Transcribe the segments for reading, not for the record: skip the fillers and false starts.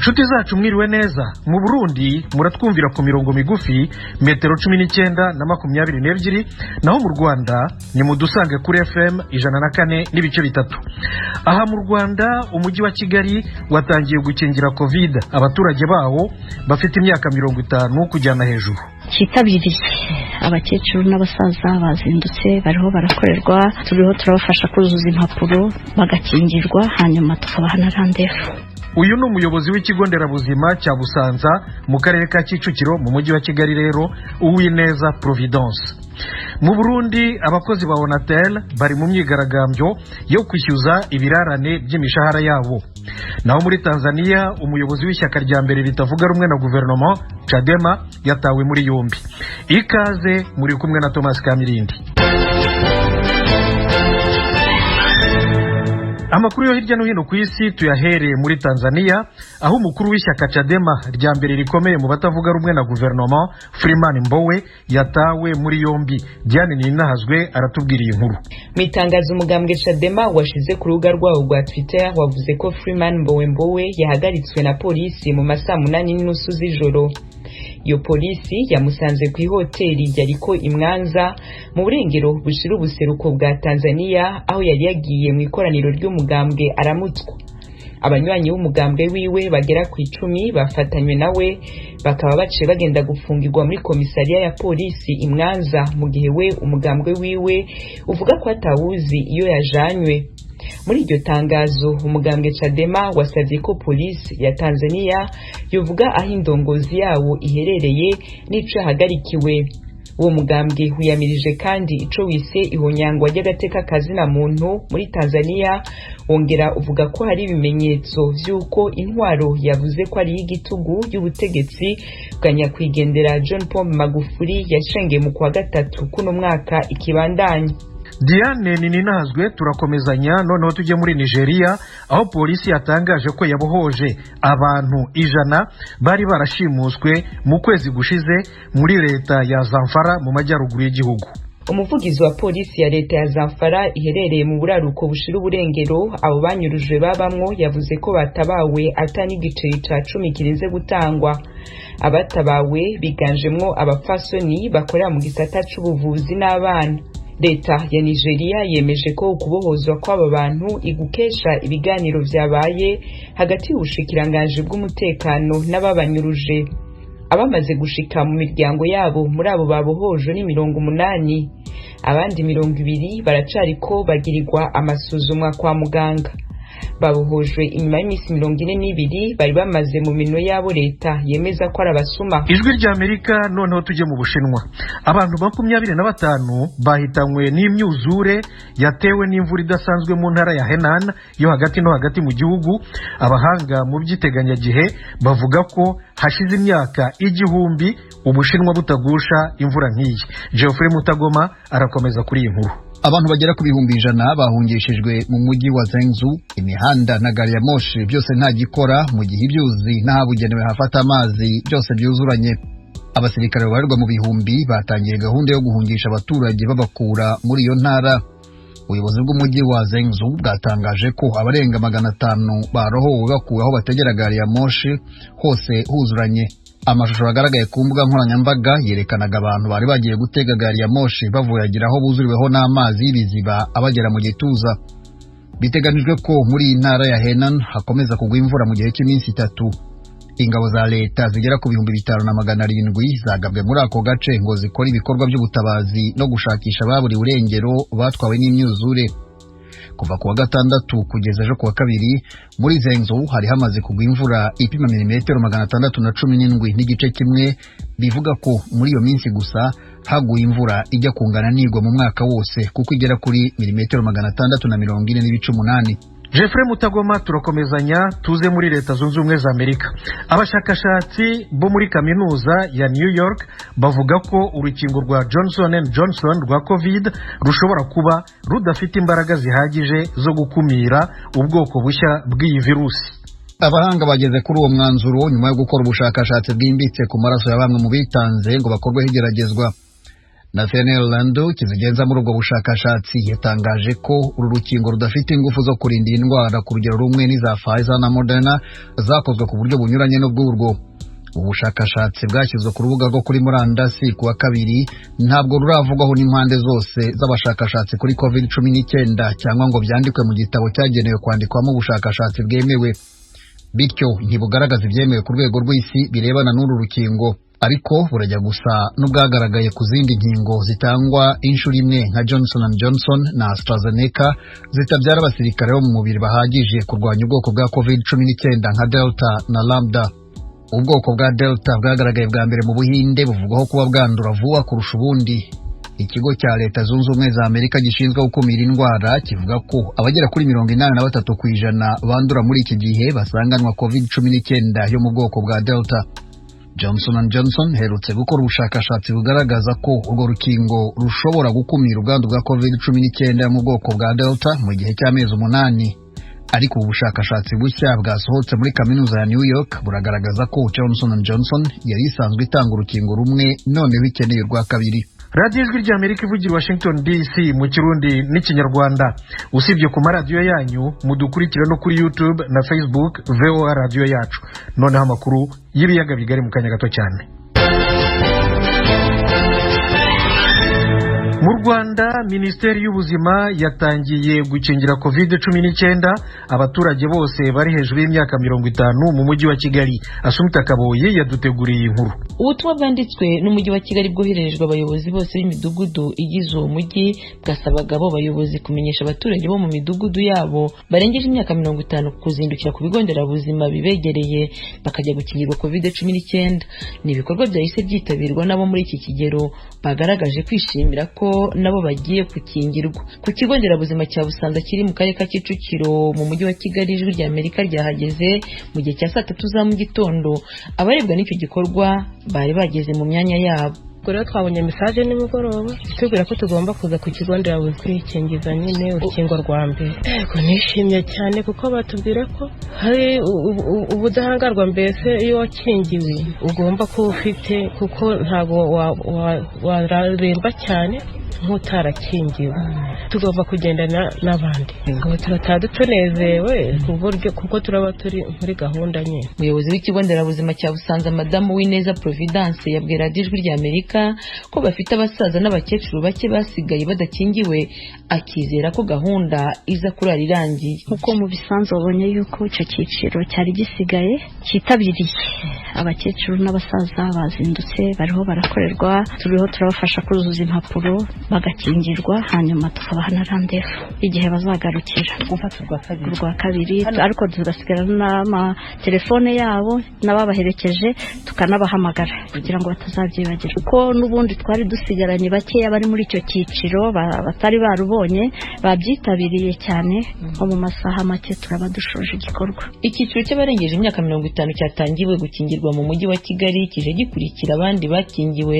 Nshuti zacu, mwiriwe neza. Mu Burundi muratwumvira ku mirongo migufi, metero 19 na 22, naho mu Rwanda ni mudusange kuri FM 104.3. Aha mu Rwanda, Umujyi wa Kigali watangiye gukingira COVID abaturage bawo bafite imyaka 50 kujyana hejuru. Cyitabiriye abakecuru n'abasaza bazindutse, bariho barakorerwa, turiho turabafasha kuzuza impapuro bagakingirwa, hanyuma tukabaha na rendez-vous. Uyu ni umuyobozi w'ikigo nderabuzima cya Busanza mu karere ka Kicukiro mu Mujyi wa Kigali rero, Uwineza Providence. Mu Burundi, abakozi ba Onatel bari mu myigaragambyo yo kwishyuza ibirarane by'imishahara yabo. Naho muri Tanzania, umuyobozi w'ishyaka rya mbere ritavuga rumwe na guverinoma, Chadema, yatawe muri yombi. Ikaze, muri kumwe na Thomas Kamirindi. Amakuru yo hirya no hino ku isi tuyahereye muri Tanzania, aho umukuru w'ishyaka Chadema rya mbere rikomeye mu batavuga rumwe na guverinoma, Freeman Mbowe, yatawe muri yombi. Diane Ninahazwe aratubwira iyi nkuru. Mu itangazo umugambwe Chadema washize ku rubuga rwabo rwa Twitter, wavuze ko Freeman Mbowe Mbowe yahagaritswe na polisi mu masaa 8:30 z'ijoro. Iyo polisi yamusanze ku ihoteli yariko imwanza mu burengero bushira ubuseruko bwa Tanzania, aho yari yagiye mu ikoraniro ry'umugambwe aramutswa. Abanywanyi b'umugambwe wiwe bagera ku 10 bafatanywe nawe, bakaba baciye bagenda gufungirwa muri komisariya ya polisi imwanza, mu gihe we umugambwe wiwe uvuga ko atawuzi iyo yajanywe. Muri iryo tangazo, umugambwe Chadema wasavye ko polisi ya Tanzania yovuga aho indongozi yawo iherereye n'ico yahagarikiwe. Uwo mugambwe wiyamirije kandi ico wise ihonyangwa ry'agateka kazina muntu muri Tanzania, wongera uvuga ko hari ibimenyetso vy'uko intwaro yavuze ko ari y'igitugu y'ubutegetsi bwa nyakwigendera John Pombe Magufuli yashengeye mu kwa gatatu kuno mwaka ikibandanya. Diane Nininahazwe, turakomezanya noneho tujye muri Nigeria, aho polisi yatangaje ko yabohoje abantu 100 bari barashimuswe mu kwezi gushize muri leta ya Zamfara mu majyaruguru y'igihugu. Umuvugizi wa polisi ya leta ya Zamfara iherereye mu buraruko bushira uburengero abo banyurujwe babamwo, yavuze ko batabawe ata n'igiceri ca 10 kirinze gutangwa. Abatabawe biganjemwo abapfasoni bakorera mu gisata c'ubuvuzi n'abana. Leta ya Nigeria yemeje ko ukubohozwa kw'aba bantu igukesha ibiganiro vyabaye hagati y'ubushikiranganji bw'umutekano n'ababanyuruje. Abamaze gushika mu miryango yabo muri abo babohojwe ni 80, abandi 20 baracariko bagirirwa amasuzumwa kwa muganga. Babohojwe inyuma y'iminsi 42 bari bamaze mu minwe yabo leta yemeza ko ari abasuma. Ijwi rya Amerika. Noneho tujye mu Bushinwa. Abantu 25 bahitanywe n'imyuzure yatewe n'imvura idasanzwe mu ntara ya Henan yo hagati no hagati mu gihugu. Abahanga mu by'iteganyagihe bavuga ko hashize imyaka 1000 Ubushinwa butagusha imvura nk'iyi. Geoffrey Mutagoma arakomeza kuri iyi nkuru. Abantu bagera ku 100,000 bahungishijwe mu mujyi wa Zhengzhou. Imihanda na gari ya moshi byose nta gikora, mu gihe ibyuzi n'ahabugenewe hafata amazi byose byuzuranye. Abasirikare babarirwa mu bihumbi batangiye gahunda yo guhungisha abaturage babakura muri iyo ntara. Ubuyobozi bw'umujyi wa Zhengzhou bwatangaje ko abarenga 500 barohowe bakuwe aho bategera gari ya moshi, hose huzuranye. Amashusho yagaragaye ku mbuga nkoranyambaga yerekanaga abantu bari bagiye gutega gari ya moshi bavuragira aho buzuriweho n'amazi y'ibiziba abagera mu gituza. Biteganijwe ko muri iyi ntara ya Henan hakomeza kugwa imvura mu gihe cy'iminsi 3. Ingabo za leta zigera ku 5700 zagabwe muri ako gace ngo zikore ibikorwa by'ubutabazi no gushakisha ababuriwe irengero batwawe n'imyuzure. Kuva kuwa gatandatu kugeza ejo kuwa kabiri, muri Zhengzhou hari hamaze kugwa imvura ipima milimetero 617.1, bivuga ko muri iyo minsi gusa haguye imvura ijya kungana n'igwa mu mwaka wose, kuko igera kuri milimetero 640.8. Jeffrey Mutagoma, turakomezanya tuze muri Leta Zunze Ubumwe za Amerika. Abashakashatsi bo muri kaminuza ya New York bavuga ko urukingo rwa Johnson Johnson rwa COVID rushobora kuba rudafite imbaraga zihagije zo gukumira ubwoko bushya bw'iyi virusi. Abahanga bageze kuri uwo mwanzuro nyuma yo gukora ubushakashatsi bwimbitse ku maraso ya bamwe mu bitanze ngo bakorweho igeragezwa. Nathaniel Lando kizigenza muri ubwo bushakashatsi yatangaje ko uru rukingo rudafite ingufu zo kurinda iyi ndwara ku rugero rumwe n'iza Pfizer na Moderna zakozwe ku buryo bunyuranye n'ubw'urwo. Ubushakashatsi bwashyizwe ku rubuga rwo kuri murandasi ku wa kabiri ntabwo ruravugwaho n'impande zose z'abashakashatsi kuri COVID-19 cyangwa ngo byandikwe mu gitabo cyagenewe kwandikwamo ubushakashatsi bwemewe. Bityo ntibugaragaza ibyemewe ku rwego rw'isi birebana n'uru rukingo, ariko burajya gusa n'ubwagaragaye ku zindi nkingo zitangwa inshuro imwe nka Johnson & Johnson na AstraZeneca zitabyara abasirikare bo mu mubiri bahagije kurwanya ubwoko bwa COVID-19 nka Delta na Lambda. Ubwoko bwa Delta bwagaragaye bwa mbere mu Buhinde buvugwaho kuba bwandura vuba kurusha ubundi. Ikigo cya Leta Zunze Ubumwe za Amerika gishinzwe gukumira indwara kivuga ko abagera kuri 83% bandura muri iki gihe basanganwa COVID-19 yo mu bwoko bwa Delta. Johnson & Johnson herutse gukora ubushakashatsi bugaragaza ko urwo rukingo rushobora gukumira ubwandu bwa COVID-19 yo mu bwoko bwa Delta mu gihe cy'amezi 8. Ariko ubu bushakashatsi bushya bwasohotse muri kaminuza ya New York buragaragaza ko Johnson & Johnson yari isanzwe itanga urukingo rumwe noneho ikeneye urwa kabiri. Radiyo Ijwi ry'Amerika ivugira Washington DC mu Kirundi n'Ikinyarwanda. Usibye ku maradiyo yanyu, mudukurikire no kuri YouTube na Facebook VOA radiyo yacu. Noneho amakuru y'ibiyaga bigari mu kanya gato cyane. Mu Rwanda, Minisiteri y'Ubuzima yatangiye gukingira COVID-19 abaturage bose bari hejuru y'imyaka 50 mu mujyi wa Kigali. Asumta Kaboye yaduteguriye inkuru. Ubutumwa bwanditswe n'umujyi wa Kigali bwohererejwe abayobozi bose b'imidugudu igize uwo mujyi bwasabaga abo bayobozi kumenyesha abaturage bo mu midugudu yabo barengeje imyaka 50 kuzindukira ku bigo nderabuzima bibegereye bakajya gukingirwa COVID-19. Ni ibikorwa byahise byitabirwa n'abo muri iki kigero bagaragaje kwishimira ko nabo bagiye gukingirwa. Ku kigo nderabuzima cya Busanza kiri mu karere ka Kicukiro mu mujyi wa Kigali, Ijwi rya Amerika ryahageze mu gihe cya saa 3 za mu gitondo. Abarebwa n'icyo gikorwa bari bageze mu myanya yabo. Rero twabonye mesaje nimugoroba itubwira ko tugomba kuza ku kigo nderabuzima kwikingiza nyine urukingo rwa mbere. Yego, nishimye cyane kuko batubwira ko hari ubudahangarwa, mbese iyo wakingiwe ugomba kuba ufite, kuko ntabwo wararemba cyane nk'utarakingiwe. Tugomba kugendana n'abandi ngo turataha tunezewe kuko turaba turi muri gahunda nyine. Umuyobozi w'ikigo nderabuzima cya Busanza, Madamu Uwineza Providence, yabwiye Radiyo Ijwi rya Amerika ko bafite abasaza n'abakecuru bake basigaye badakingiwe, akizera ko gahunda iza kurara irangiye. Nkuko mu bisanzwe babonye yuko icyo cyiciro cyari gisigaye cyitabiriye, abakecuru n'abasaza bazindutse bariho barakorerwa, turiho turabafasha kuzuza impapuro bagakingirwa, hanyuma tukabaha na randevu igihe bazagarukira urwa kabiri, ariko tugasigara n'amatelefone yabo n'ababaherekeje tukanabahamagara kugira ngo batazabyibagirwa, kuko n'ubundi twari dusigaranye bakeya bari muri icyo cyiciro batari barubonye babyitabiriye cyane. Nko mu masaha make turaba dushoje igikorwa. Icyiciro cy'abarengeje imyaka 50 cyatangiwe gukingirwa mu mujyi wa Kigali kije gikurikira abandi bakingiwe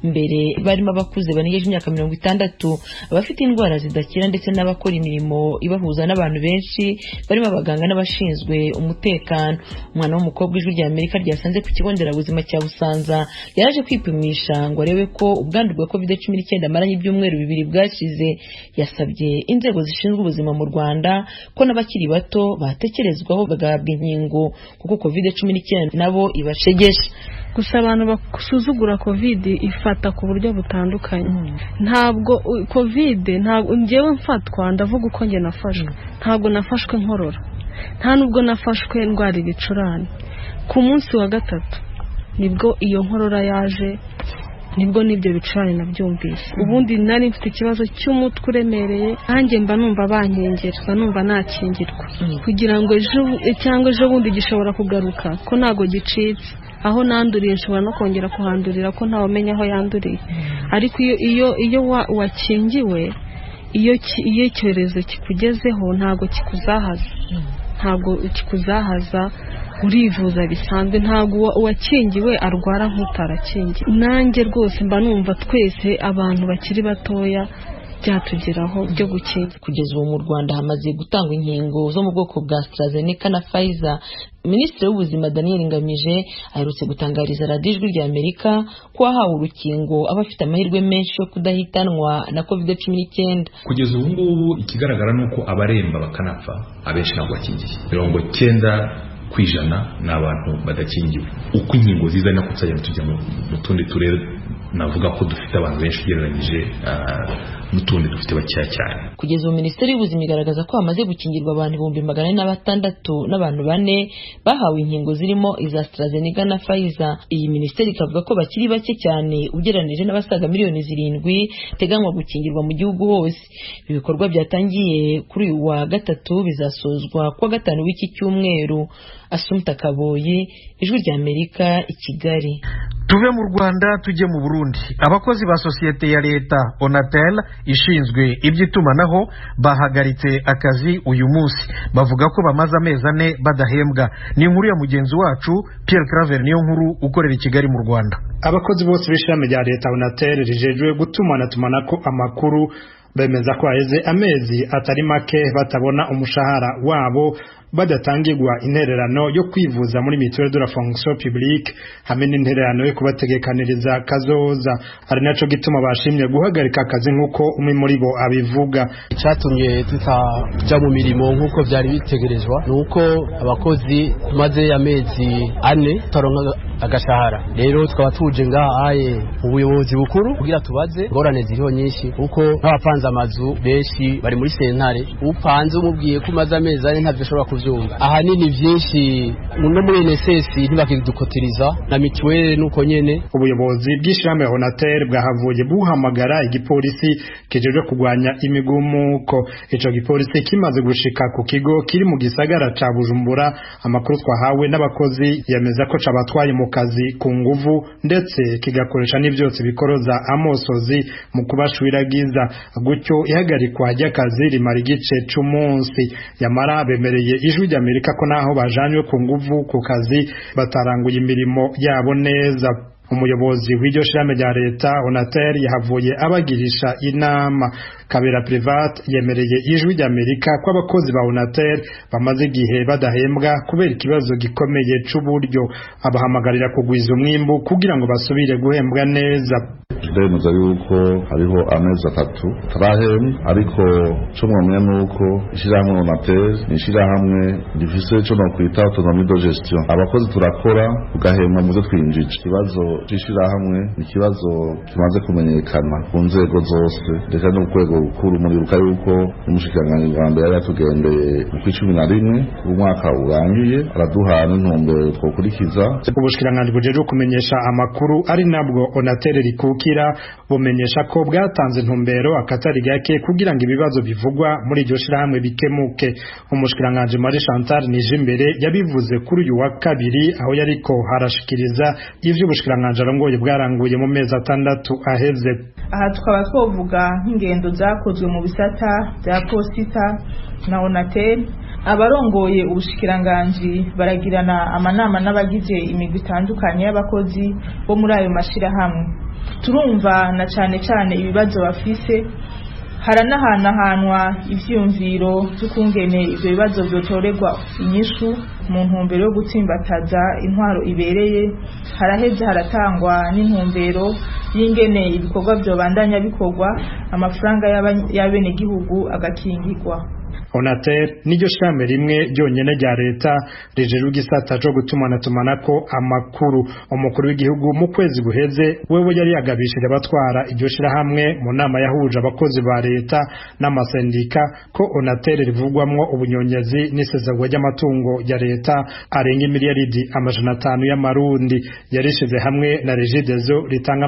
mbere, barimo abakuze barengeje imyaka 60, abafite indwara zidakira ndetse n'abakora imirimo ibahuza n'abantu benshi barimo abaganga n'abashinzwe umutekano. Umwana w'umukobwa Ijwi rya Amerika ryasanze ku kigo nderabuzima cya Busanza yaraje kwipimisha ngo arebe ko ubwandu bwa COVID-19 amaranye ibyumweru 2 bwashize. Yasabye inzego zishinzwe ubuzima mu Rwanda ko n'abakiri bato batekerezwaho bagahabwa inkingo kuko COVID-19 nabo ibashegesha. Gusa abantu basuzugura COVID ifata ku buryo butandukanye. Ntabwo COVID, ntabwo ngewe mfatwa, ndavuga uko nge nafashwe, ntabwo nafashwe nkorora, nta nubwo nafashwe ndwara ibicurane. Ku munsi wa 3 nibwo iyo nkorora yaje, nibwo n'ibyo bicurane nabyumvise. Ubundi nari mfite ikibazo cy'umutwe uremereye, nanjye mba numva bankengera, mba numva nakingirwa kugira ngo ejo cyangwa ejo bundi gishobora kugaruka, ko ntabwo gicitse. Aho nanduriye nshobora no kongera kuhandurira, ko ntawamenya aho yanduriye. Ariko iyo wakingiwe, iyo icyorezo kikugezeho ntabwo kikuzahaza, ntabwo kikuzahaza, urivuza bisanzwe. Ntabwo uwakingiwe arwara nk'utarakingiwe. Nanjye rwose mba numva twese abantu bakiri batoya byatugeraho byo gukinga. Kugeza ubu mu Rwanda hamaze gutangwa inkingo zo mu bwoko bwa AstraZeneca na Pfizer. Minisitiri w'Ubuzima Daniel Ngamije aherutse gutangariza Radiyo Ijwi rya Amerika ko uwahawe urukingo aba afite amahirwe menshi yo kudahitanwa na COVID-19. Kugeza ubu ngubu ikigaragara ni uko abaremba bakanapfa abenshi ntabwo bakingiye. 90% ni abantu badakingiwe. Uko inkingo ziza nako tuzagenda tujya mu tundi turere, navuga ko dufite abantu benshi ugereranyije n'utundi dufite bakeya cyane. Kugeza ubu Minisiteri y'Ubuzima igaragaza ko hamaze gukingirwa abantu 406,000 n'abantu 4 bahawe inkingo zirimo iza AstraZeneca na Pfizer. Iyi minisiteri ikavuga ko bakiri bake cyane ugereranije n'abasaga miliyoni 7 bateganywa gukingirwa mu gihugu hose. Ibi bikorwa byatangiye kuri uyu wa gatatu bizasozwa kuwa gatanu w'iki cyumweru. Asumta Kaboyi, Ijwi rya Amerika, i Kigali. Tuve mu Rwanda tujye mu Burundi. Abakozi ba sosiyete ya leta Onatel ishinzwe iby'itumanaho bahagaritse akazi uyu munsi, bavuga ko bamaze amezi 4 badahembwa. Ni inkuru ya mugenzi wacu Pierre Claver niyo nkuru ukorera i Kigali mu Rwanda. Abakozi bose b'ishami rya leta Onatel rijejwe gutumanatumanako amakuru bemeza ko haheze amezi atari make batabona umushahara wabo, badatangirwa intererano yo kwivuza muri mutuelle de la fonction publique hamwe n'intererano yo kubategekaniriza kazoza. Ari naco gituma bashimye guhagarika akazi nk'uko umwe muri bo abivuga. Icyatumye tutaja mu mirimo nk'uko vyari bitegerezwa ni uko abakozi tumaze amezi 4 tutaronka agashahara. Rero tukaba tuje ngaha aye ubuyobozi bukuru kugira tubaze ingorane ziriho nyinshi, kuko nk'abapanze amazu benshi bari muri sentare, upanze umubwiye ko umaze amezi 4 ntavyo ashobora kuvyumva. Ahanini vyinshi no muri NSS ntibakidukotiriza na mituwele nuko nyene. Ubuyobozi bw'ishirahamwe Onatel bwahavuye buhamagara igipolisi kijejwe kugwanya imigumuko. Ico gipolisi kimaze gushika ku kigo kiri mu gisagara ca Bujumbura, amakuru twahawe n'abakozi yemeza ko cabatwaye mu kazi ku nguvu, ndetse kigakoresha n'ivyotsi bikoroza amosozi mu kubashwiragiza. Gutyo ihagarikwa ry'akazi rimara igice c'umunsi. Yamara bemereye Ijwi rya Amerika ko naho bajanywe ku nguvu ku kazi bataranguye imirimo yabo neza. Umuyobozi w'iryo shirahamwe rya leta Onatel yahavuye abagirisha inama. Kabera Private yemereye Ijwi rya Amerika ko abakozi ba Onatel bamaze igihe badahembwa kubera ikibazo gikomeye c'uburyo, abahamagarira kugwiza umwimbu kugira ngo basubire guhembwa neza. Ndemeza yuko hariho amezi 3 tarahembwa, ariko cyo mwamenya nuko ishirahamwe Onatel ni ishirahamwe rifise ico nokwita autonomie de gestion. Abakozi turakora tugahembwa muzo twinjije. Ikibazo c'ishirahamwe ni ikibazo kimaze kumenyekana ku nzego zose ndetse no ku rwego rukuru. Muribuka yuko umushikiranganji wa mbere yari yatugendeye mu kwa 11 umwaka urangiye, araduha n'intumbero twokurikiza. Ubushikiranganji bujejwe kumenyesha amakuru ari nabwo Onatel rikukira bumenyesha ko bwatanze intumbero akatari gake kugira ngo ibibazo bivugwa muri iryo shirahamwe bikemuke. Umushikiranganji Marie Chantal Nijimbere yabivuze kuri uyu wa kabiri aho yariko harashikiriza ivyo ubushikiranganji arongoye bwaranguye mu mezi 6 aheze. Aha tukaba twovuga nk'ingendo zakozwe mu bisata bya posita na Onatel. Abarongoye ubushikiranganji baragirana amanama n'abagize imigwi itandukanye y'abakozi bo muri ayo mashirahamwe. Turumva na cane cane ibibazo bafise, haranahanahanwa ivyiyumviro vy'ukungene ivyo bibazo vyotorerwa inyishu mu ntumbero yo gutsimbataza intwaro ibereye. Haraheze haratangwa n'intumbero y'ingene ibikorwa vyobandanya bikorwa, amafaranga y'abenegihugu agakingirwa. Onatel niryo shirahamwe rimwe ryonyene rya leta rijejwe igisata co gutumanatumanako amakuru. Umukuru w'igihugu mu kwezi guheze wewe yari yagabishije abatwara iryo shirahamwe mu nama yahuje abakozi ba leta n'amasendika ko Onatel rivugwamwo ubunyonyezi n'isesagwa ry'amatungo ya leta arenga imiliyaridi 500 y'amarundi. Yarishize hamwe na Regideso ritanga